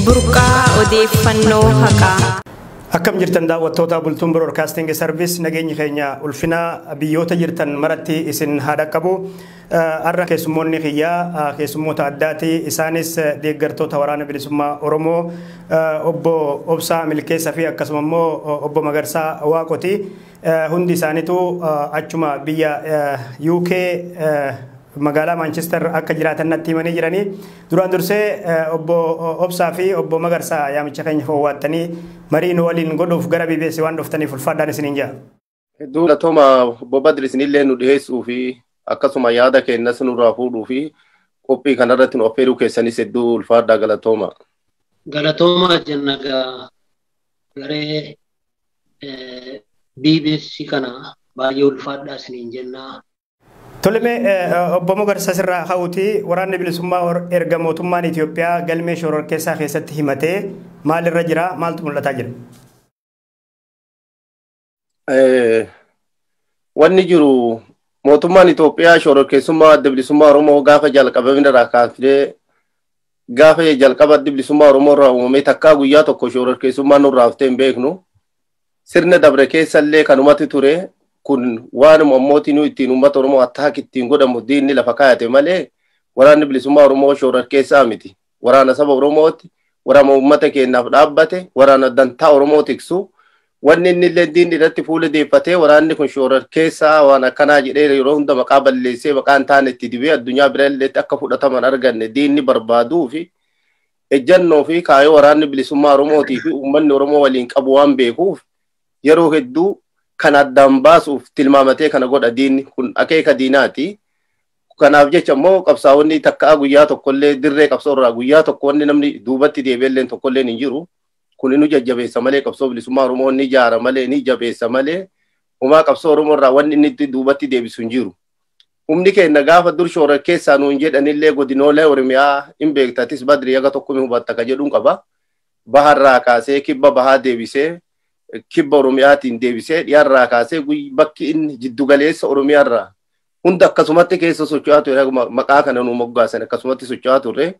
Burqaa odeeffannoo haqaa. Akkam jirtan daawwattoota Bultuun Broadcasting Service, nageenyi keenya ulfina biyyoota jirtan maratti isin haa dhaqqabu. Har'a keessummoonni kiyyaa keessummoota addaati. Isaanis deeggartoota Waraana Bilisummaa Oromoo obbo Obsaa Milkeessaa fi akkasuma immoo obbo Magarsaa Waaqoti. Hundi isaaniitu achuma biyya UK magaalaa Maanchister akka jiraatan natti himanii jiranii. Duraan dursee obbo Obsaa fi obbo Magarsaa, yaamicha keenya fowwaattanii marii nu waliin godhuuf gara BBS waan dhuftaniif ulfaadhaan isiniin jira. Hedduu galatooma obbo Badri, isinillee nu dhiyeessuu fi akkasuma yaada keenyas nurraa fuudhuu fi qophii kanarratti nu affeeruu keessanis hedduu ulfaadhaa, galatooma. Galatooma jenna garee BBC kana, baay'ee ulfaadhaa isiniin jennaa. Toleme, obbo Magarsaa sirraa ka'uuti, Waraanni Bilisummaa erga mootummaan Itoophiyaa galmee shororkeessaa keessatti himatee maalirra jira, maaltu mul'ataa jira? Wanni jiru, mootummaan Itoophiyaa shororkeessummaa Adda Bilisummaa Oromoo gaafa jalqabame irraa kaasee, gaafa jalqaba Adda Bilisummaa Oromoo irraa uumamee, takkaa guyyaa tokko shororkeessummaa nurraa haftee hin beeknu. Sirna dabre keessallee kanumatti ture. Kun waanuma ammootii ittiin uummata Oromoo attaak ittiin godhamu diinni lafa kaayate malee Waraanni Bilisummaa Oromoo shororkeessaa miti. Waraana saba Oromooti, waraana uummata keenyaaf dhaabbate, waraana dantaa Oromoo tiksu. Wanni inni illee diinni irratti fuula deeffatee waraanni kun shororkeessaa waan akkanaa jedhee yeroo hunda maqaa balleessee, maqaan taane itti dibee addunyaa bira illee akka fudhataman arganne diinni barbaaduu fi ejjannoo fi kaayoo Waraanni Bilisummaa Oromootii fi uummanni Oromoo waliin qabu waan beekuuf, yeroo hedduu kan addaan baasuuf tilmaamatee kana godha diinni kun, akeeka diinaati. Kanaaf jecha immoo qabsaa'onni takkaa guyyaa tokkollee dirree qabsoo irraa guyyaa tokko wanni namni duubatti deebi'ellee tokkollee hin jiru. Kun nu jajjabeessa malee, qabsoo bilisummaa Oromoo ni ijaara malee, ni jabeessa malee, homaa qabsoo Oromoo irraa wanni inni duubatti deebisu hin jiru. Humni keenya gaafa dur shoora keessaa nuun jedhanillee godinoolee Oromiyaa hin beektatis Badrii, haga tokko ni hubatta ka jedhuun qaba. Baharraa kaasee kibba bahaa deebisee, kibba Oromiyaatiin deebisee, dhiyaarraa kaasee bakki inni jiddugaleessa Oromiyaarraa hunda akkasumatti keessa socho'aa ture, maqaa kana nu moggaasan akkasumatti socho'aa turre.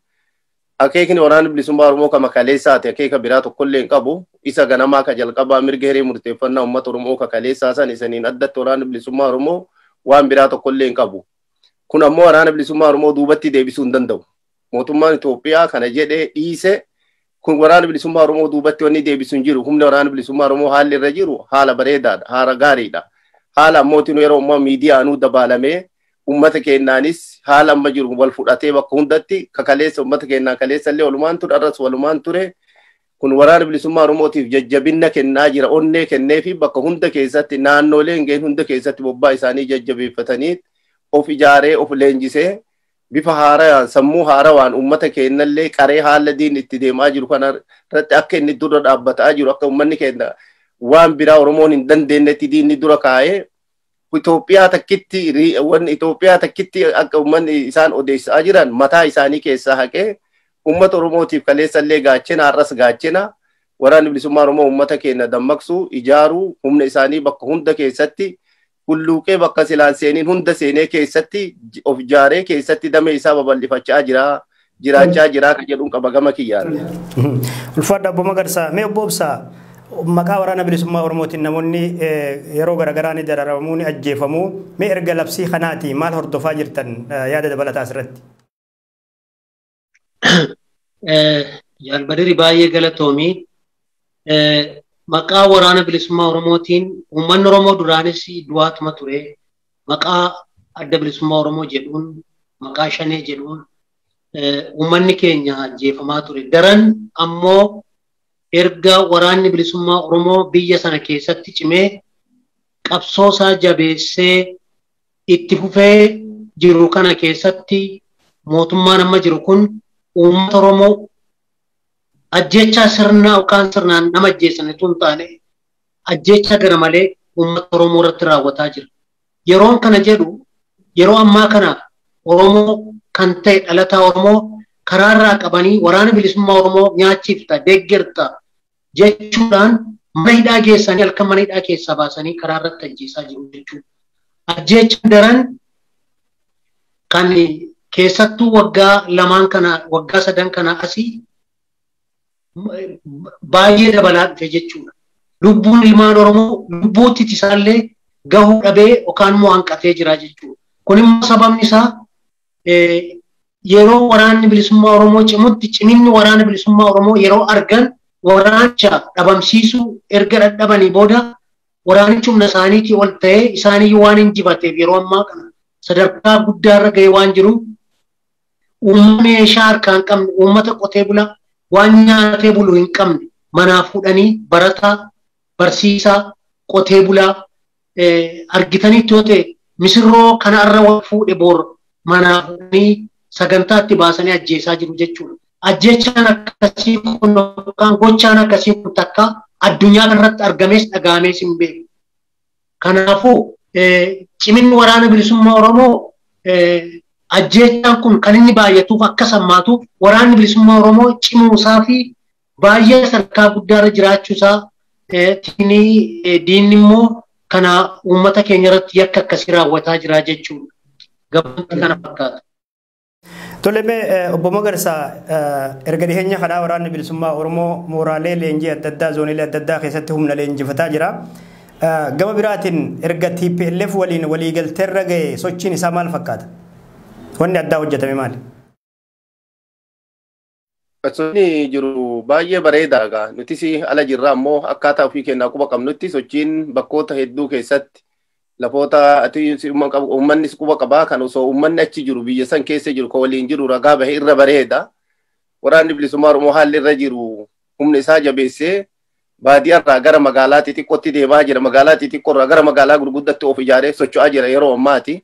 Akeekni Waraanni Bilisummaa Oromoo kama kaleessaati, akeeka biraa tokkollee hin qabu. Isa ganamaa ka jalqabaa mirga hiree murteeffannaa uummata Oromoo ka kaleessaa san isaniin addatti Waraanni Bilisummaa Oromoo waan biraa tokkollee hin qabu. Kun ammoo Waraana Bilisummaa Oromoo duubatti deebisuu hin danda'u. Mootummaan Itoophiyaa kana jedhee dhiise, kun Waraana Bilisummaa Oromoo duubatti wanni deebisu hin jiru. Humni Waraana Bilisummaa Oromoo haalli irra jiru haala bareedaadha, haala gaariidha. Haala ammootiin yeroo ammaa miidiyaanuu dabaalamee uummata keenyaanis haala amma jiru wal fudhatee bakka hundatti kakaleessa uummata keenyaan kaleessa illee walumaan ture, arras walumaan ture. Kun Waraana Bilisummaa Oromootiif jajjabina kennaa jira. Onnee kennee fi bakka hunda keessatti, naannolee hin hunda keessatti bobbaa isaanii jajjabeeffatanii of ijaaree, of leenjisee, bifa haarawaan, sammuu haarawaan uummata keenyallee qaree haala diin itti deemaa jiru kana irratti akka inni dura dhaabbataa jiru, akka uummanni keenya waan biraa Oromoon hin dandeenyetti diinni dura kaa'ee Itoophiyaa takkitti, wanni Itoophiyaa takkitti akka uummanni isaan odeessaa jiran mataa isaanii keessaa haqee, uummata Oromootiif kaleessa illee gaachena, har'as gaachena. Waraanni Bilisummaa Oromoo uummata keenya dammaqsuu, ijaaruu, humna isaanii bakka hunda keessatti hulluuqee, bakka silaan seeniin hunda seenee keessatti of ijaaree keessatti damee isaa babal'ifachaa jira, jiraachaa jira kan jedhuun qaba gama kiyyaan. Ulfaadha obbo Magarsaa. Mee obbo Obsaa, maqaa Waraana Bilisummaa Oromootiin namoonni yeroo garaagaraa ni dararamuu, ni ajjeefamuu. Mee erga labsii kanaati maal hordofaa jirtan, yaada dabalataa asirratti? Jaalbadiri, baay'ee galatoomii. Maqaa Waraana Bilisummaa Oromootiin uummanni Oromoo duraanis du'aatuma ture. Maqaa Adda Bilisummaa Oromoo jedhuun, maqaa Shanee jedhuun uummanni keenya ajjeefamaa ture. Daran ammoo erga Waraanni Bilisummaa Oromoo biyya sana keessatti cimee qabsoo isaa jabeessee itti fufee jiru kana keessatti, mootummaan amma jiru kun uummata Oromoo ajjeechaa sirnaa yookaan sirnaan nama ajjeesan osoo hin taane, ajjeechaa gara malee uummata Oromoo irratti raawwataa jira. Yeroon kana jedhu, yeroo ammaa kana Oromoo kan ta'e, dhalataa Oromoo karaarraa qabanii Waraana Bilisummaa Oromoo nyaachifta, deeggarta jechuudhaan mana hidhaa geessanii, halkan mana hidhaa keessaa baasanii karaa irratti ajjeesaa jiru jechuudha. Ajjeechaan daran kan keessattuu waggaa lamaan kana, waggaa sadan kana asii baay'ee dabalaa dhufe jechuudha. Lubbuun ilmaan Oromoo lubbuutti isaallee gahuu dhabee yookaan immoo hanqatee jira jechuudha. Kun immoo sababni isaa yeroo waraanni bilisummaa Oromoo cimutti ciminni waraana bilisummaa Oromoo yeroo argan waraanicha dhabamsiisuu erga dadhabanii booda waraanichi humna isaaniitii ol ta'ee isaaniyyuu waan injifateef yeroo ammaa kana sadarkaa guddaarra gahee waan jiru uummata meeshaa harkaa hin qabne uummata qotee bulaa waan nyaatee bulu hin qabne manaa fuudhanii barataa barsiisaa qotee bulaa argitanitti yoo ta'e misirroo kanarra waan fuudhe bor manaa fuudhanii sagantaatti baasanii ajjeesaa jiru jechuudha. Ajjeechaan akkasii kun yookaan gochaan akkasii kun takka addunyaa kanarratti argamees dhagahamees hin beeku. Kanaafuu ciminni waraana bilisummaa Oromoo ajjeechaan kun kan inni baay'atuuf akka sammaatuuf waraanni bilisummaa Oromoo cimuusaa fi baay'ee sadarkaa guddaarra jiraachuusaa diinni immoo kana uummata keenya irratti yakka akkasii raawwataa jira jechuudha. Gabaabumatti kana fakkaata. Tole mee obbo Magarsaa erga dhiheenya kanaa waraanni bilisummaa Oromoo mooraalee leenjii adda addaa zooniilee adda addaa keessatti humna leenjifataa jira. Gama biraatiin erga TPLF waliin waliigalteerra gahe sochiin isaa maal fakkaata? Wanni addaa hojjetame maali? Sochiin jiru baay'ee bareedaadha. Nutis ala jirra ammoo akkaataa ofii keenyaa quba qabnutti sochiin bakkoota hedduu keessatti lafoota uummannis quba qabaa kan osoo uummanni achi jiru biyya san keessa jiru kan waliin jiru ragaa bahee irra bareeda. Waraanni bilisummaa Oromoo haalli irra jiru humna isaa jabeessee baadiyyaarraa gara magaalaa xixiqqootti deemaa jira. Magaalaa xixiqqoorraa gara magaalaa gurguddatti of ijaaree socho'aa jira yeroo ammaati.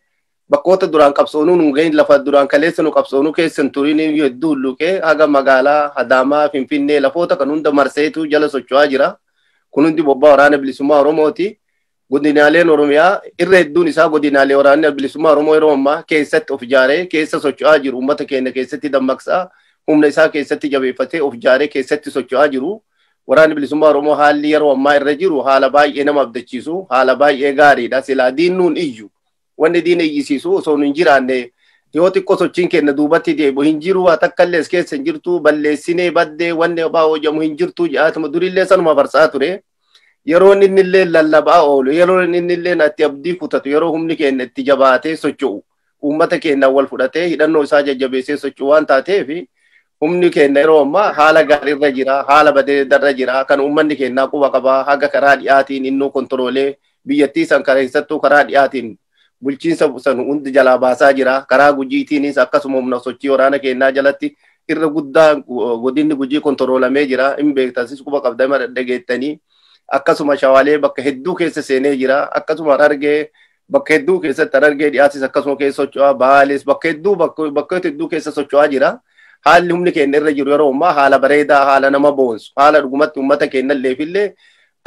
Bakkoota duraan qabsoonuu nu gahin lafa duraan kaleessa nu qabsoonuu keessa hin turin hedduu hulluqee haga magaalaa Adaamaa Finfinnee lafoota kan hunda marseetu jala socho'aa jira. Kun hundi bobbaa waraana bilisummaa Oromooti. Godinaaleen Oromiyaa irra hedduun isaa godinaalee waraanni bilisummaa Oromoo yeroo ammaa keessatti of ijaaree keessa socho'aa jiru. Uummata keenya keessatti dammaqsaa humna isaa keessatti jabeeffatee of ijaaree keessatti socho'aa jiru. Waraanni bilisummaa Oromoo haalli yeroo ammaa irra jiru haala baay'ee nama abdachiisu haala baay'ee gaariidha. Silaa diinnuun iyyu. Wanni diina iyyisiisu osoo hin jiraanne yoo xiqqoo sochiin keenya duubatti deebi'u hin jiru waa takka illee as keessa hin jirtu balleessinee baddee wanni abaa hojjamu hin jirtu jedhaatuma durillee sanuma farsaa ture. Yeroo inni illee lallabaa oolu yeroo inni illee itti abdii kutatu yeroo humni keenya itti jabaatee socho'u uummata keenya wal fudhatee hidhannoo isaa jajjabeessee socho'u waan taateef humni keenya yeroo ammaa haala gaariirra jira haala bareedarra jira kan uummanni keenya quba qabaa haga karaa dhiyaatiin innuu kontiroolee biyyattii san keessattuu karaa dhiyaatiin bulchiinsa san hundi jalaa baasaa jira. Karaa gujiitiinis akkasuma humna sochii waraana keenyaa jalatti irra guddaa godinni gujii kontiroolamee jira. Hin beektasis quba qabdama dhageettanii akkasuma shawaalee bakka hedduu keessa seenee jira. Akkasuma harargee bakka hedduu keessatti harargee dhiyaasis akkasuma keessa socho'aa baalees bakka hedduu bakka hedduu keessa socho'aa jira. Haalli humni keenya irra jiru yeroo ammaa haala bareedaa haala nama boonsu haala dhugumatti uummata keenya illeefillee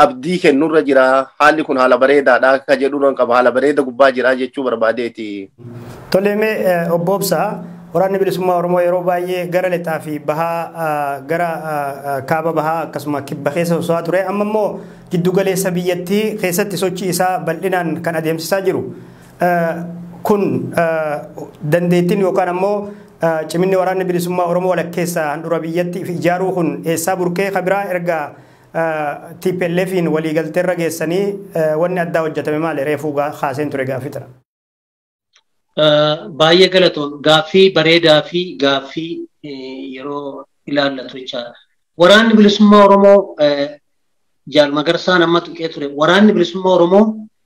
abdii kennurra jira. Haalli kun haala bareedaadha akka jedhuun qaba haala bareeda gubbaa jira jechuu barbaadeeti. Tole mee obbo Obsaa waraanni bilisummaa Oromoo yeroo baay'ee gara lixaa fi bahaa gara kaaba bahaa akkasuma kibba keessa socho'aa ture amma immoo giddu galeessa biyyattii keessatti sochii isaa bal'inaan kan adeemsisaa jiru. Kun dandeettiin yookaan ammoo ciminni waraanni bilisummaa Oromoo walakkeessa handhuura biyyattii fi ijaaruu kun eessaa burkee kabiraa erga TPLFin waliigalteerra geessanii wanni addaa hojjetame maali reefuu kaaseen ture gaaffii tana. Baay'ee galatoon gaaffii bareedaa fi gaaffii yeroo ilaallatu jechaadha. Waraanni bilisummaa Oromoo Jaal Magarsaan amma tuqee ture. Waraanni bilisummaa Oromoo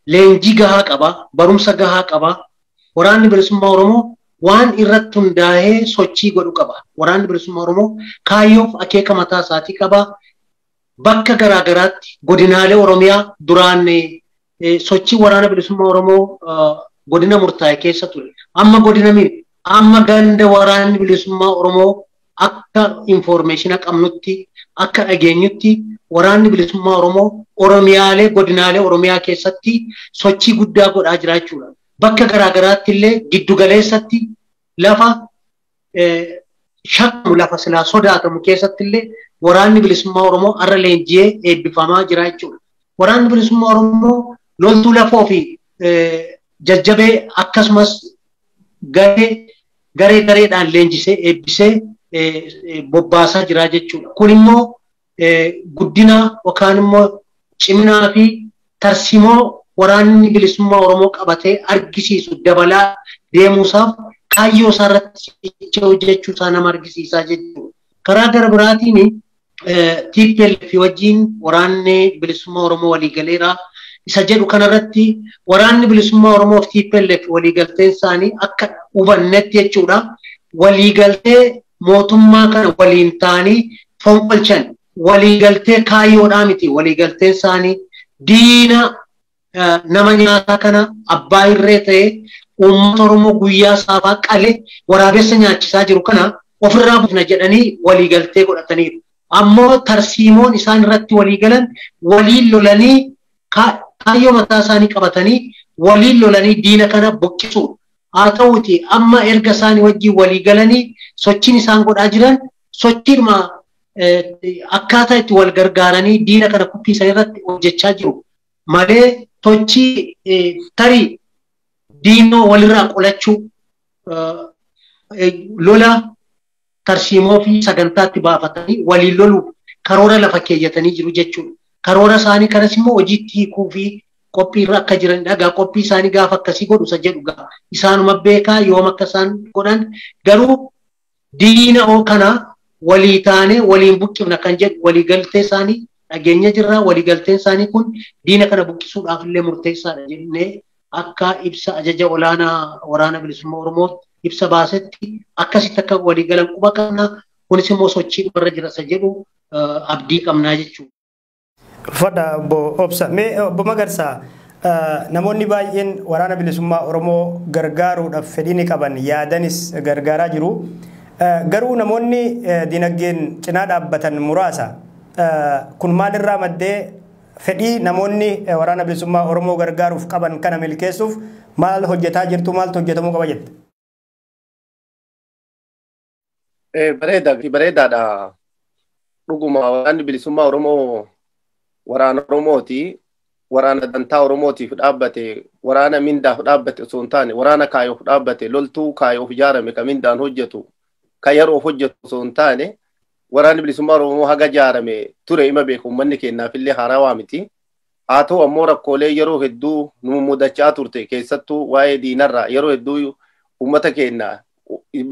leenjii gahaa qaba, barumsa gahaa qaba. Waraanni bilisummaa Oromoo waan irratti hundaa'ee sochii godhu qaba. Waraanni bilisummaa Oromoo kaayyoof akeeka mataa isaatii qaba. Bakka garaa garaatti godinaalee Oromiyaa duraan sochii waraana bilisummaa Oromoo godina murtaa'e keessa ture. Amma godina miti. Amma ganda waraanni bilisummaa Oromoo akka infoormeeshina qabnutti akka dhageenyutti waraanni bilisummaa Oromoo Oromiyaalee godinaalee Oromiyaa keessatti sochii guddaa godhaa jira jechuudha. Bakka garaa garaatti illee giddu galeessatti lafa shakkamu lafa silaa sodaatamu keessatti illee waraanni bilisummaa Oromoo har'a leenji'ee eebbifamaa jira jechuudha. Waraanni bilisummaa Oromoo loltuu lafoo fi jajjabee akkasumas garee gareedhaan leenjisee eebbisee bobbaasaa jira jechuudha. Kun immoo Guddina yookaan immoo ciminaa fi tarsimoo waraanni bilisummaa Oromoo qabatee argisiisu dabalaa deemuusaaf kaayyoo isaa irratti cichee hojjechuu isaa nama argisiisaa jechuudha. Karaa gara biraatiin TPLF wajjin waraanni bilisummaa Oromoo waliigaleera. Isa jedhu kanarratti waraanni bilisummaa Oromoo fi TPLF waliigalteen isaanii akka hubannetti jechuudha. Waliigaltee mootummaa kana waliin ta'anii fonqolchan, waliigaltee kaayyoodhaa miti. Waliigalteen isaanii diina nama nyaataa kana abbaa irree ta'ee uummata Oromoo guyyaa saafaa qalee waraabessa nyaachisaa jiru kana ofirraa buufna jedhanii waliigaltee godhataniiru. Ammoo tarsiimoon isaan irratti waliigalan waliin lolanii kaayyoo mataa isaanii qabatanii waliin lolanii diina kana buqqisuudha. Haa ta'uuti amma erga isaanii wajjin waliigalanii sochiin isaan godhaa jiran sochiidhuma akkaataa itti wal gargaaranii diina kana kuffisan irratti hojjechaa jiru malee sochii tarii diinoo walirraa qolachuu lola tarsiimoo fi sagantaatti baafatanii waliin loluuf karoora lafa keeyyatanii jiru jechuudha. Karoora isaanii kanas immoo hojiitti hiikuu fi qophii irra akka jiranidha. Egaa qophii isaanii gaafa akkasii godhu isa jedhu gaa isaanuma beekaa yoom akka isaan godhan, garuu diina kana walii taanee waliin buqqifna kan jedhu waliigaltee isaanii dhageenya jirra. Waliigalteen isaanii kun diina kana buqqisuudhaaf illee murteessaadha jennee akka ibsa ajaja olaanaa waraana bilisummaa Oromoo ibsa baasetti akkasitti akka waliigalan quba qabna. Kunis immoo sochii irra jira isa jedhu abdii qabnaa jechuudha. Fadha obbo Obsa. Mee obbo Magarsaa, namoonni baay'een waraana bilisummaa Oromoo gargaaruudhaaf fedhii ni qaban, yaadanis gargaaraa jiru. Garuu namoonni dinagdeen cinaa dhaabbatan muraasa. Kun maalirraa maddee? Fedhii namoonni waraana bilisummaa Oromoo gargaaruuf qaban kana milkeessuuf maal hojjetaa jirtu, maaltu hojjetamuu qaba jette? Bareeda, bareedaadha. Dhuguma waraanni bilisummaa Oromoo waraana Oromooti. Waraana dantaa Oromootiif dhaabbate, waraana mindaaf dhaabbate osoo hin taane, waraana kaayoof dhaabbate, loltuu kaayoof ijaarame ka mindaan hojjetu, ka yeroof hojjetu osoo hin taane, waraanni bilisummaa Oromoo haga ijaarame ture ima beeku, uummanni keenyaaf illee haarawaa miti. Haa ta'u ammoo rakkoolee yeroo hedduu nu mudachaa turte, keessattuu waa'ee diinarraa yeroo hedduu uummata keenya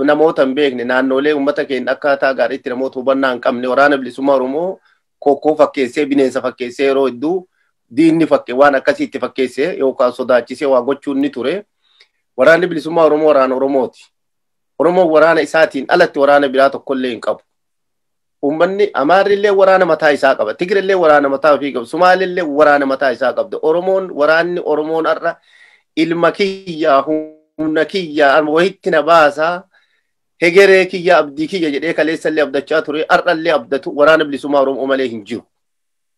namoota hin beekne, naannolee uummata keenya akkaataa gaariitti namoota hubannaa hin qabne waraana bilisummaa Oromoo kokkoo fakkeessee, bineensa fakkeessee, yeroo hedduu diinni fakke waan akkasiitti fakkeessee yookaan sodaachisee waa gochuun ni ture. Waraanni bilisummaa Oromoo waraana Oromooti. Oromoon waraana isaatiin alatti waraana biraa tokkollee hin qabu. Uummanni Amaarrillee waraana mataa isaa qaba. Tigrillee waraana mataa ofii qaba. Sumaalillee waraana mataa isaa qabda. Oromoon waraanni Oromoon har'a ilma kiyyaa, humna kiyyaa, wayitti na baasaa, hegeree kiyya, abdii kiyya jedhee kaleessallee abdachaa ture, har'allee abdatu waraana bilisummaa Oromoo malee hin jiru.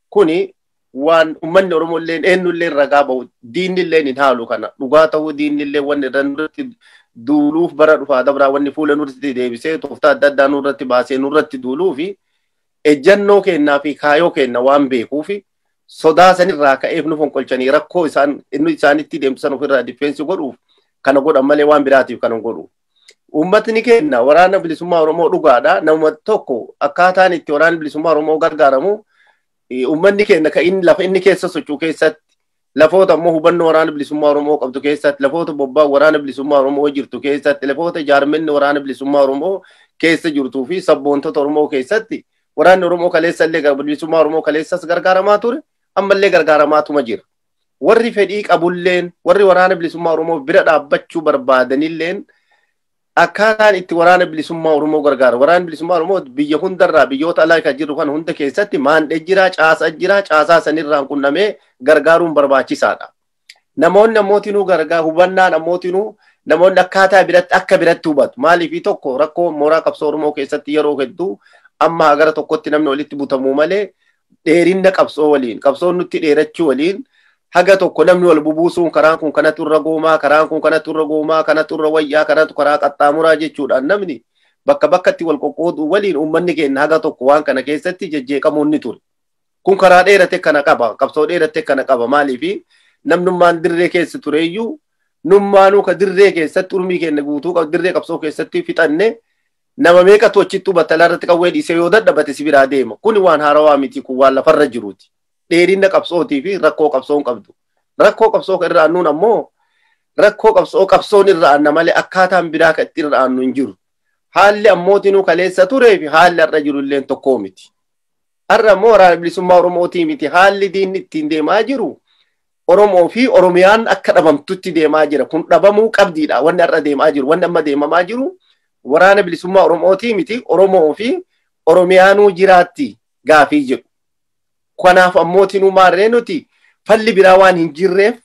Kuni waan uummanni Oromoo illee eenyullee ragaa bahu, diinni illee hin haalu kana dhugaa ta'uu, diinni illee wanni irratti duuluuf bara dhufaa dabraa wanni fuula nurratti deebisee tooftaa adda addaa nurratti baasee nurratti duuluu fi ejjannoo kennaa fi kaayoo kenna waan beekuu fi sodaa sanirraa ka'eef nu fonqolchanii rakkoo isaan inni isaanitti deemsisan ofirraa difeensi godhuuf kana godhan malee waan biraatiif kana godhu. Uummatni keenya waraana bilisummaa Oromoo dhugaadha. Nama tokko akkaataan itti waraana bilisummaa Oromoo gargaaramu, uummanni keenya kan inni lafa inni keessa socho'u keessatti, lafoota ammoo hubannoo waraana bilisummaa Oromoo qabdu keessatti, lafoota bobbaa waraana bilisummaa Oromoo jirtu keessatti, lafoota jaarmenni waraana bilisummaa Oromoo keessa jirtuu fi sabboontota Oromoo keessatti waraanni Oromoo kaleessa illee bilisummaa Oromoo kaleessas gargaaramaa ture, ammallee gargaaramaatuma jira. Warri fedhii qabulleen, warri waraana bilisummaa Oromoo bira dhaabbachuu barbaadanilleen akkaataan itti waraana bilisummaa Oromoo gargaara. Waraanni bilisummaa Oromoo biyya hundarraa, biyyoota alaa kan jiru kan hunda keessatti maandhee jira, caasaa jira, caasaa sanirraan qunnamee gargaaruun barbaachisaadha. Namoonni ammootinuu gargaar hubannaan ammootinuu namoonni akkaataa biratti akka biratti hubatu. Maaliif tokko rakkoo mooraa qabsoo Oromoo keessatti yeroo hedduu amma gara tokkotti namni walitti butamuu malee dheerinna qabsoo waliin, qabsoon nutti dheerachuu waliin haga tokko namni wal bubuusuun karaan kun kanatu irra goomaa, karaan kun kanatu irra goomaa, kanatu irra wayyaa, kanatu karaa qaxxaamuraa jechuudhaan namni bakka bakkatti wal qoqqooduu waliin uummanni keenya haga tokko waan kana keessatti jejjeeqamuun ni ture. Kun karaa dheerate kana qaba, qabsoo dheerate kana qaba. Maaliif namnummaan dirree keessa tureeyyuu nummaanuu ka dirree keessatti urmii keenya guutuu dirree qabsoo keessatti fixanne Nama meeqatu achittuu battalaa irratti qawwee dhiisee yoo dadhabate si biraa deema. Kuni waan haarawaa miti, kun waan lafarra jiruuti. Dheerina qabsootii fi rakkoo qabsoon qabdu. Rakkoo qabsoo irra aannuun ammoo rakkoo qabsoo qabsoon irra aanna malee akkaataan biraa kan itti irra aannu hin jiru. Haalli ammootinuu kaleessa turee fi haalli har'a jiru illeen tokkoo miti. Har'a ammoo waraana bilisummaa Oromootii miti, haalli diinni ittiin deemaa jiru Oromoo fi Oromiyaan akka dhabamtutti deemaa jira. Kun dhabamuu qabdiidha. Wanni har'a deemaa jiru, wanni amma deemamaa jiru waraana bilisummaa Oromootii miti, Oromoo fi Oromiyaanuu jiraatti gaafii jedhu. Kanaaf ammootinuu maarree nuti falli biraa waan hin jirreef,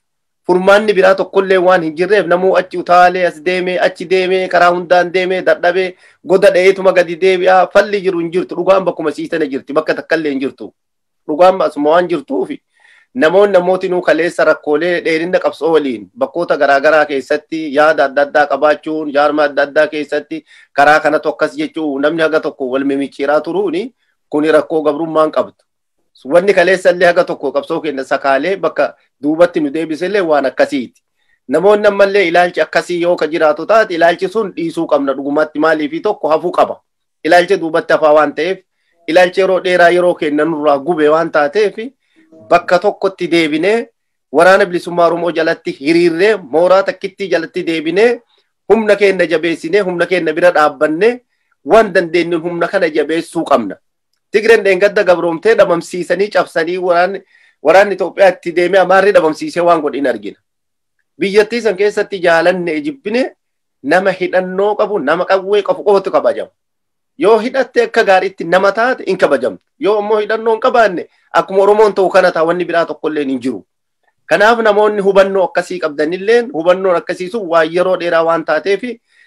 furmaanni biraa tokkollee waan hin jirreef, namuu achi utaalee as deemee achi deemee karaa hundaan deemee dadhabee goda dha'eetuma gadi deebi'aa, falli jiru hin jirtu. Dhugaan bakkuma siitana jirti, bakka takkallee hin jirtu. Dhugaan asuma waan jirtuufi namoonni namootinuu kaleessa rakkoolee dheerina qabsoo waliin bakkoota garaagaraa keessatti yaada adda addaa qabaachuun jaarma adda addaa keessatti karaa kanatu akkas jechuun namni haga tokko wal mimicciiraa turuuni kuni rakkoo gabrummaan qabdu. Wanni kaleessa illee haga tokko qabsoo keenya sakaalee bakka duubatti nu deebisellee waan akkasiiti. Namoonni ammallee ilaalchi akkasii yoo ka jiraatu taate ilaalchi sun dhiisuu qabna dhugumatti, maaliifi tokko hafuu qaba. Ilaalchi duubatti hafaa waan ta'eef, ilaalchi yeroo dheeraa yeroo keenya nurraa gube waan taateef, bakka tokkotti deebinee waraana bilisummaa Oromoo jalatti hiriirree mooraa takkittii jalatti deebinee humna keenya jabeessinee humna keenya bira dhaabbannee waan dandeenyuun humna kana jabeessuu qabna. Tigreen dheengadda gabroomtee dhabamsiisanii cabsanii waraanni Itoophiyaa itti deemee Amaarri dhabamsiisee waan godhin argina. Biyyattii san keessatti jaalanne jibbine nama hidhannoo qabu, nama qawwee qabu qofatu kabajama. Yoo hidhatte akka gaariitti nama taate hin kabajamtu. Yoo ammoo hidhannoo hin qabaanne akkuma Oromoon ta'u kana ta'a, wanni biraa tokkollee hin jiru. Kanaaf namoonni hubannoo akkasii qabdanilleen hubannoon akkasii sun waan yeroo dheeraa waan taateef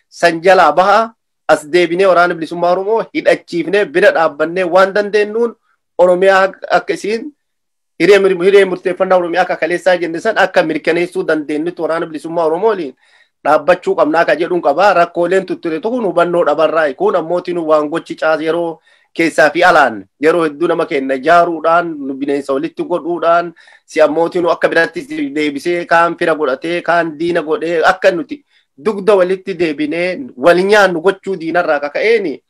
san jalaa bahaa as deebinee waraana bilisummaa Oromoo hidhachiifnee bira dhaabbannee waan dandeenyuun Oromiyaa akka isiin hiree murteeffannaa Oromiyaa akka kaleessaa jenne san akka mirkaneessuu dandeenyutti waraana bilisummaa Oromoo waliin dhaabbachuu qabnaa ka jedhuun qabaa. Rakkooleen tutture kun hubannoo dhabarraa, kun ammootiin waan gochi caas yeroo keessaa fi alaan yeroo hedduu nama keenya ijaaruudhaan bineensa walitti godhuudhaan si ammootiin akka biratti deebisee kaan fira godhatee kaan diina godhee akka nuti dugda walitti deebinee wal nyaannu gochuu diinarraa kaka'eeni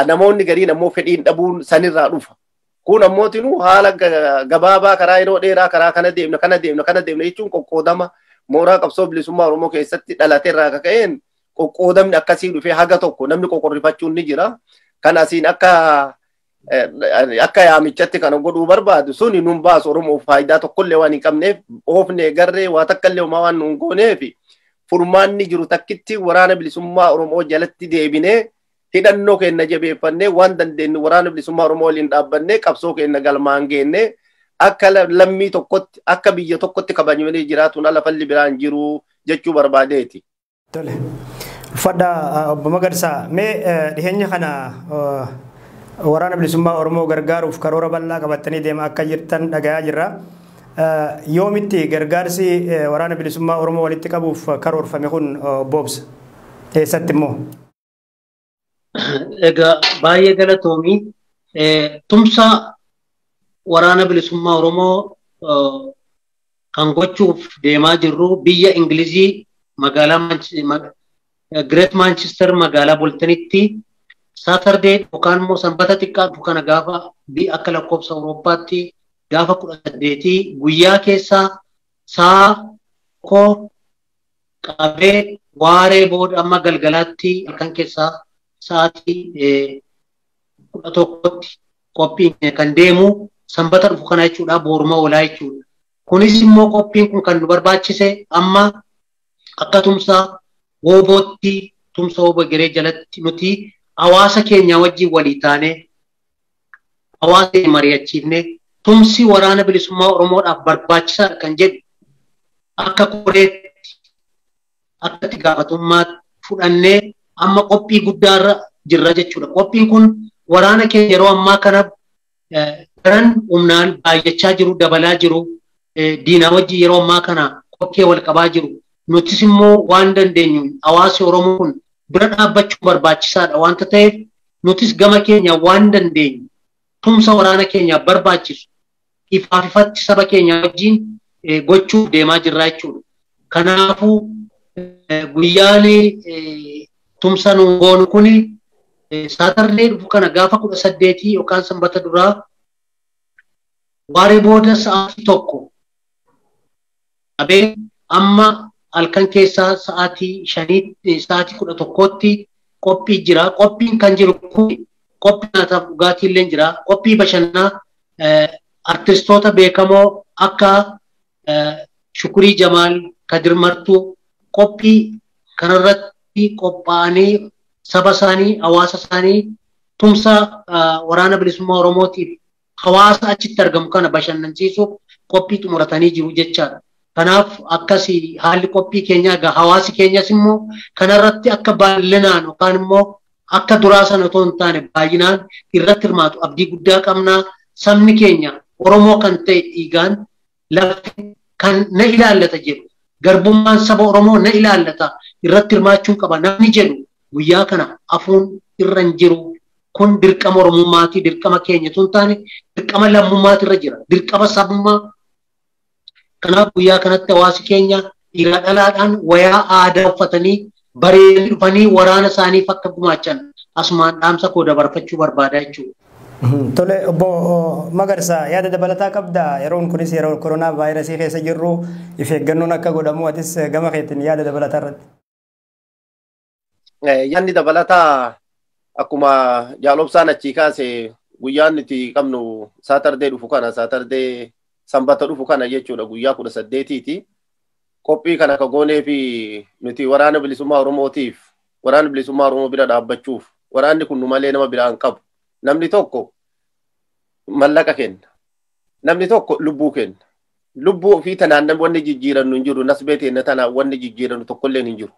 namoonni gariin ammoo fedhiin dhabuun sanirraa dhufa. Kun ammootinuu haala gabaabaa karaa yeroo dheeraa karaa kana deemna kana deemna kana deemna jechuun qoqqoodama mooraa qabsoo bilisummaa Oromoo keessatti dhalateerraa kaka'een qoqqoodamni akkasii dhufee haga tokko namni qoqqorrifachuun ni jira. Kan asiin akka yaamichatti kana godhuu barbaadu suni nun baasu, Oromoof faayidaa tokkollee waan hin qabneef, oofne garree waa takkallee homaa waan nun gooneef, furmaanni jiru takkitti waraana bilisummaa Oromoo jalatti deebinee hidhannoo keenya jabeeffannee waan dandeenyu waraana bilisummaa Oromoo waliin dhaabbannee qabsoo keenya galmaan geennee akka lammii tokkotti akka biyya tokkotti kabajamanii jiraatuun ala falli biraan jiru jechuu barbaadeeti. Tole. Uffadhaa obbo Magarsaa, mee dhiheenya kana waraana bilisummaa Oromoo gargaaruuf karoora bal'aa qabattanii deemaa akka jirtan dhagayaa jirra. Yoomitti gargaarsi waraana bilisummaa Oromoo walitti qabuuf karoorfame kun boobsa? Eessatti immoo? Egaa baay'ee galatoomii. Tumsa waraana bilisummaa Oromoo kan gochuuf deemaa jirru biyya Ingilizii magaalaa Great Manchester magaalaa Boltonitti Saturday yookaan immoo sanbata xiqqaatu kana gaafa akka lakkoofsa Awurooppaatti gaafa 18 guyyaa keessaa sa'a 1 qabee waaree booda amma galgalaatti halkan keessaa sa'aatii 11tti qophiin kan deemu sanbata dhufu kana jechuudha, booruma oolaa jechuudha. Kunis immoo qophiin kun kan nu barbaachise amma akka tumsa woobootti, tumsa wooboo geree jalatti nuti hawaasa keenya wajjin walii taanee hawaasa keenya mari'achiifnee tumsi waraana bilisummaa Oromoodhaaf barbaachisaadha kan jedhu akka koreetti akka itti gaafatummaatti fudhannee amma qophii guddaarra jirra jechuudha. Qophiin kun waraana keenya yeroo ammaa kana daran humnaan baay'achaa jiru, dabalaa jiru, diinaa wajjin yeroo ammaa kana qophii wal qabaa jiru. Nutis immoo waan dandeenyu hawaasi Oromoo kun bira dhaabbachuu barbaachisaadha waanta ta'eef nutis gama keenya waan dandeenyu tumsa waraana keenyaaf barbaachisu ifaaf ifatti saba keenya wajjin gochuuf deemaa jirra jechuudha. Kanaafuu guyyaan tumsa nu goonu kuni Saatardee dhufu kana gaafa 18 yookaan sanbata duraa waaree booda sa'aatii 1 qabee amma halkan keessaa sa'aatii 5 sa'aatii 11tti qophii jira. Qophiin kan jiru kun qophii nyaataaf dhugaatii illee jira. Qophii bashannanaa artistoota beekamoo akka Shukurii Jamaal, Kadir Martuu qophii kanarratti qophaa'anii saba isaanii, hawaasa isaanii tumsa waraana bilisummaa Oromootiif hawaasa achitti argamu kana bashannansiisuuf qophii xumuratanii jiru jechaadha. Kanaaf akkasii haalli qophii keenyaa egaa hawaasi keenyas immoo kanarratti akka baay'inaan yookaan immoo akka duraa sana otoo hin taane baay'inaan irratti hirmaatu abdii guddaa qabnaa. Sabni keenya Oromoo kan ta'e dhiigaan lafti kan na ilaallata jedhu garbummaan saba Oromoo na ilaallata irratti hirmaachuu qaba namni jedhu guyyaa kana afuun irra hin jiru. Kun dirqama Oromummaati, dirqama keenya tun taane dirqama lammummaati irra jira, dirqama sabummaa. Kanaaf guyyaa kanatti hawaasi keenya dhiiraa dhalaadhaan wayaa aadaa uffatanii bareedanii dhufanii waraana isaaniif akka gumaachan asumaan dhaamsa koo dabarfachuu barbaada jechuudha. Tole obbo Magarsaa yaada dabalataa qabdaa yeroon kunis yeroo koronaa vaayirasii keessa jirru if eeggannoon akka godhamu atis gama keetiin yaada dabalataa irratti. Yaadni dabalataa akkuma jaalobsaan achii kaase guyyaan nuti qabnu saatardee dhufu kana saatardee sanbata dhufu kana jechuudha guyyaa 18ti. Qophii kana ka goonee fi nuti waraana bilisummaa Oromootiif waraana bilisummaa Oromoo bira dhaabbachuuf waraanni kun nu malee nama biraa hin qabu. Namni tokko mallaqa kenna. Namni tokko lubbuu kenna. Lubbuu ofii tanaan wanni jijjiirannu hin jiru. Nasbee teenna tanaan wanni jijjiirannu tokkolleen hin jiru.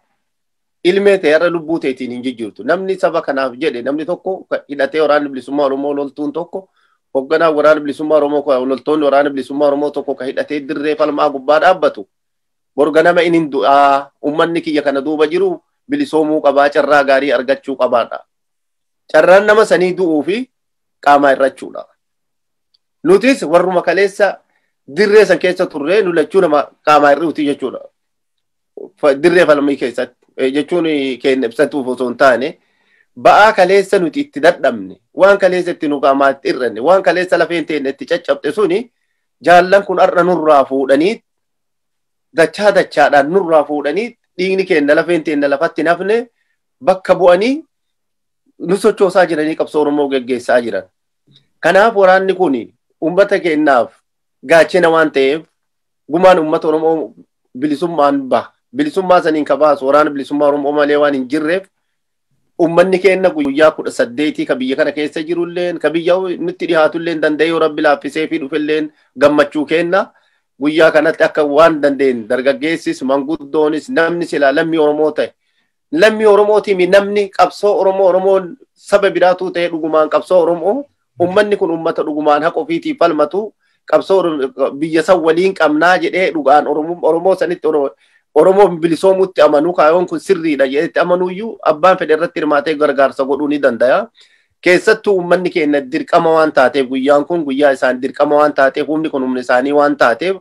Ilmee ta'e irra lubbuu ta'eetiin hin jijjiirtu. Namni saba kanaaf jedhe namni tokko hidhatee waraana bilisummaa Oromoo loltuun tokko hoogganaa waraana bilisummaa Oromoo loltoonni waraana bilisummaa Oromoo tokko ka hidhatee dirree falmaa gubbaa dhaabbatu. Borga nama inni du'aa uummanni kiyya kana duuba jiru bilisoomuu qabaa carraa gaarii argachuu qabaadha. Carraan nama sanii du'uu fi qaamaa irrachuudha. Nutis warruma kaleessa dirree san keessa turree nu lachuu nama qaamaa irruuti jechuudha. Dirree falmii keessatti jechuun keenya ibsatuuf osoo hin taane ba'aa kaleessa nuti itti dadhabne waan kaleessa itti nu qaamaa itti irranne waan kaleessa lafeen teenya itti caccabte suni jaallan kun har'a nurraa fuudhanii dachaa dachaadhaan nurraa fuudhanii dhiigni keenya lafeen teenya lafatti nafne bakka bu'anii nu sochoosaa jiranii qabsoo Oromoo geggeessaa jiran. Kanaaf waraanni kun uummata keenyaaf gaachana waan ta'eef gumaan uummata Oromoo bilisummaan baha. Bilisummaa saniin ka baasu waraana bilisummaa Oromoo malee waan hin jirreef uummanni keenya guyyaa 18 ka biyya kana keessa jirulleen ka biyya nutti dhihaatulleen danda'ee rabbi laaffisee fi dhufelleen gammachuu kenna. Guyyaa kanatti akka waan dandeenye dargaggeessis manguddoonis namni silaa lammii Oromoo ta'e lammii Oromootiin namni qabsoo Oromoo Oromoon saba biraatu ta'e dhugumaan qabsoo Oromoo uummanni kun uummata dhugumaan haqa ofiitiif falmatu qabsoo biyya san waliin qabnaa jedhee dhugaan Oromoo sanitti Oromoo bilisoomutti amanuu kaayoon kun sirriidha jedhetti amanuuyyuu abbaan fedhe irratti hirmaatee gargaarsa godhuu ni danda'a. Keessattuu uummanni keenya dirqama waan taateef guyyaan kun guyyaa isaan dirqama waan taateef humni kun humna isaanii waan taateef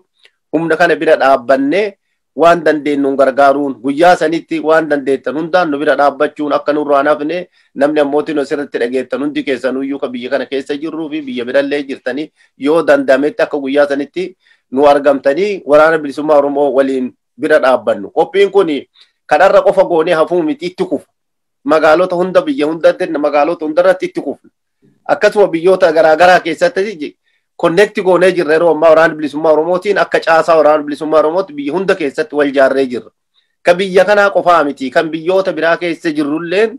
humna kana bira dhaabbannee waan dandeenyuun gargaaruun guyyaa sanitti waan dandeettan hundaan nu bira dhaabbachuun akka nurraa hafne namni ammootiin asirratti dhageettan hundi keessanuyyuu ka biyya kana keessa jirruu fi biyya birallee jirtanii yoo danda'ametti akka guyyaa sanitti nu argamtanii waraana bilisummaa Oromoo waliin bira dhaabbannu. Qophiin kun kanarra qofa goonee hafuu miti itti kufu. Magaalota hunda biyya hundatti magaalota hundarratti itti kufu. Akkasuma biyyoota garaagaraa keessatti connect goonee jirra yeroo ammaa waraana bilisummaa Oromootiin akka caasaa waraana bilisummaa Oromootti biyya hunda keessatti wal jaarree jirra. Ka biyya kanaa qofaa miti kan biyyoota biraa keessa jirrulleen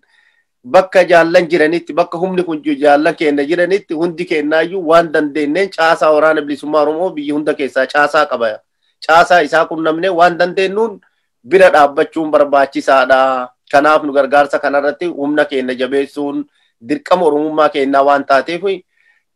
bakka jaallan jiranitti bakka humni kun jaallan keenya jiranitti hundi keenyaayyuu waan dandeenyeen caasaa waraana bilisummaa Oromoo biyya hunda keessaa caasaa qaba. Caasaa isaa qunnamnee waan dandeenyuun bira dhaabbachuun barbaachisaadha. Kanaaf nu gargaarsa kanarratti humna keenya jabeessuun dirqama Oromummaa keenyaa waan taateef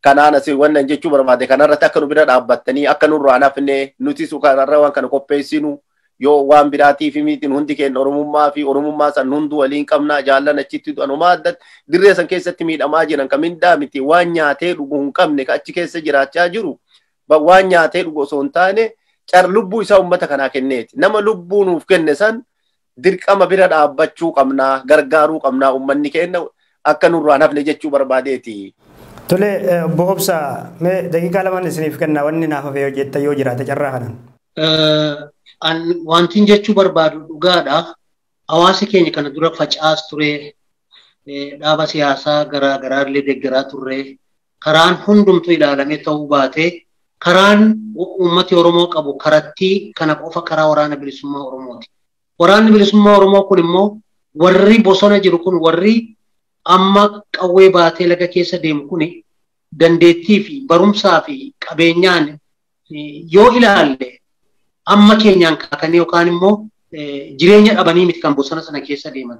kanaan asii wannan jechuu barbaade kanarratti akka nu bira dhaabbattanii akka nurraa hafne nutis kanarra waan kana qopheessinu yoo waan biraatiif mitiin hundi keenya Oromummaa fi Oromummaa san hunduu waliin qabna jaallan achitti anumaa addatti dirree san keessatti miidhamaa jiran ka mindaa miti waan nyaatee dhugu hin qabne ka achi keessa jiraachaa jiru waan nyaatee dhugu osoo hin taane car lubbuu isaa uummata kanaa kenneeti. Nama lubbuu nuuf kenne san dirqama bira dhaabbachuu qabnaa gargaaruu qabnaa uummanni keenya Akka nurraa hafne jechuu barbaadeeti. Tole obbo Obsaa, mee daqiiqaa lamaan isiniif kenna, wanni naaf hafee hojjetta yoo jiraate carraa kanaan. Wantin jechuu barbaadu dhugaadha. Hawaasi keenya kana dura facaas ture, dhaaba siyaasaa garaa garaallee deeggaraa turre, karaan hundumtuu ilaalamee ta'uu baate, karaan uummati Oromoo qabu karattii kana qofa, karaa waraana bilisummaa Oromooti. Waraanni bilisummaa Oromoo kun immoo warri bosona jiru kun, warri amma qawwee baatee laga keessa deemu kun, dandeettii fi barumsaa fi qabeenyaan yoo ilaalle amma keenyaan kaakanii yookaan immoo jireenya dhabanii miti kan bosona sana keessa deeman.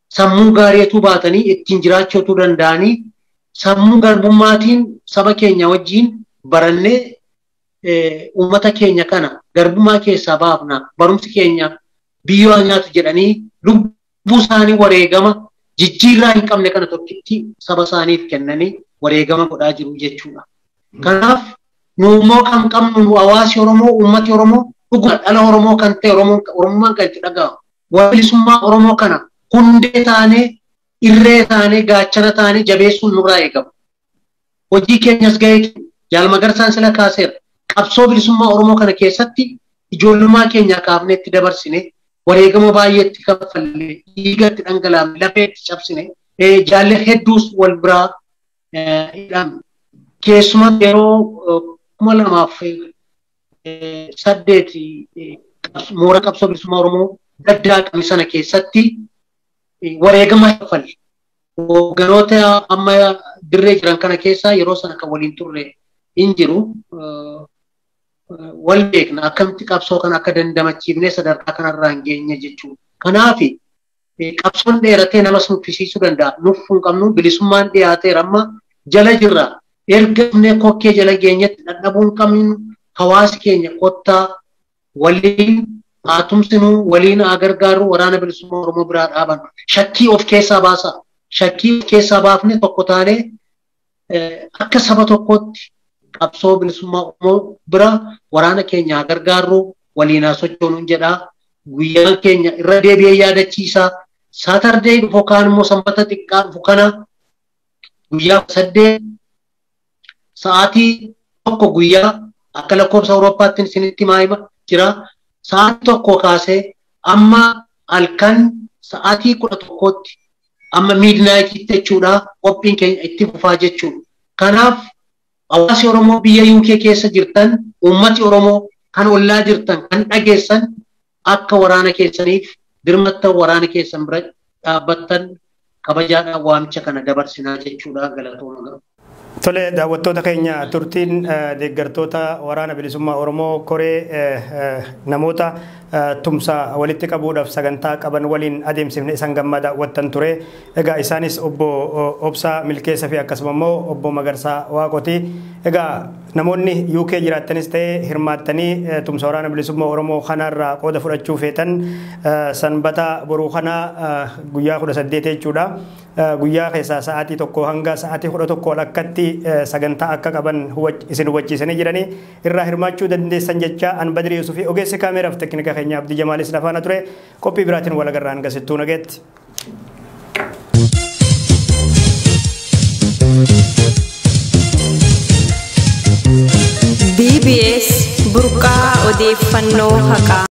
Sammuu gaariitu baatanii ittiin jiraachuu danda'anii, sammuu garbummaatiin saba keenya wajjin barannee uummata keenya kana garbummaa keessaa baafna, barumsi keenya biyyoo nyaatu jedhanii lubbuu isaanii wareegama jijjiirraa hin qabne kana tokkitti saba isaaniif kennanii wareegama godhaa jiru jechuudha. Kanaaf nu immoo kan qabnu, nu hawaasi Oromoo, uummati Oromoo dhuguma dhala Oromoo kan ta'e, Oromummaan kan itti dhaga'amu. Bilisummaa Oromoo kana hundee taanee, irree taanee, gaachana taanee jabeessuun nurraa eegama. Hojii keenyas gahee Jaal Magarsaan sila kaaseera. Qabsoo bilisummaa Oromoo kana keessatti ijoollummaa keenya kaafnee itti dabarsine, wareegama baay'ee itti kaffalle, dhiiga itti dhangalaafne, lafee itti cabsine, jaalle hedduus wal biraa hidhamne. Keessumaa yeroo 2008 moora qabsoo bilisummaa Oromoo daddaaqame sana keessatti wareegama kaffalle. Hoogganoota amma dirree jiran kana keessaa yeroo sana kan waliin turre hin jiru. Wal beekna, akkamitti qabsoo kana akka dandamachiifnee sadarkaa kanarraa hin geenye jechuudha. Kanaaf qabsoon dheeratee nama nuffisiisuu danda'a. Nuffuu hin qabnu, bilisummaan dhiyaateera, amma jala jirra. Erga dhufnee kokkee jala geenyetti dadhabuu hin qabnu. Hawaasi keenya kottaa waliin haa tumsinuu, waliin haa gargaarru, waraana bilisummaa Oromoo biraa dhaaban. Shakkii of keessaa baasa. Shakkii of keessaa baafne tokko taanee akka saba tokkootti qabsoo bilisummaa Oromoo bira waraana keenya haa gargaarru, waliin haa sochoonuun jedhaa. Guyyaan keenya irra deebi'ee yaadachiisaa. Saatardee dhufu kaan immoo sanbata xiqqaa dhufu kana guyyaa 8 sa'aatii 1 guyyaa akka lakkoofsa Awurooppaatti isinitti himaa jira. Sa'aatii 1 kaasee amma halkan sa'aatii 11tti, amma midnightitti jechuudha, qophiin keenya itti fufaa jechuudha. Kanaaf hawaasi Oromoo biyya UK keessa jirtan, uummati Oromoo kan ollaa jirtan, kan dhageessan, akka waraana keessaniif dirmattan, waraana keessan bira dhaabbattan kabajaadhaan waamicha kana dabarsinaa jechuudha. Galatooma garuu. Tole, daawwattoota keenya, turtiin deeggartoota waraana bilisummaa Oromoo koree namoota tumsa walitti qabuudhaaf sagantaa qaban waliin adeemsifne isaan gammaa daawwattan ture. Egaa isaanis obbo Obsaa Milkeessa fi akkasuma immoo obbo Magarsaa Waaqoti. Egaa namoonni UK jiraattanis ta'ee hirmaattanii tumsa waraana bilisummaa Oromoo kanarraa qooda fudhachuu feetan, sanbata boruu kana guyyaa 18 jechuudha. Guyyaa keessaa sa'aatii 1 hanga sa'aatii 11 walakkaatti sagantaa akka qaban isin hubachiisanii jiranii, irraa hirmaachuu dandeessan jecha, an Badri Yuusufii, ogeessi kaameeraaf teeknika keenya Abdii Jamaalis lafaana ture, qophii biraatiin wal agarraa, hanga sittuu nageetti. BBS, burqaa odeeffannoo haqaa.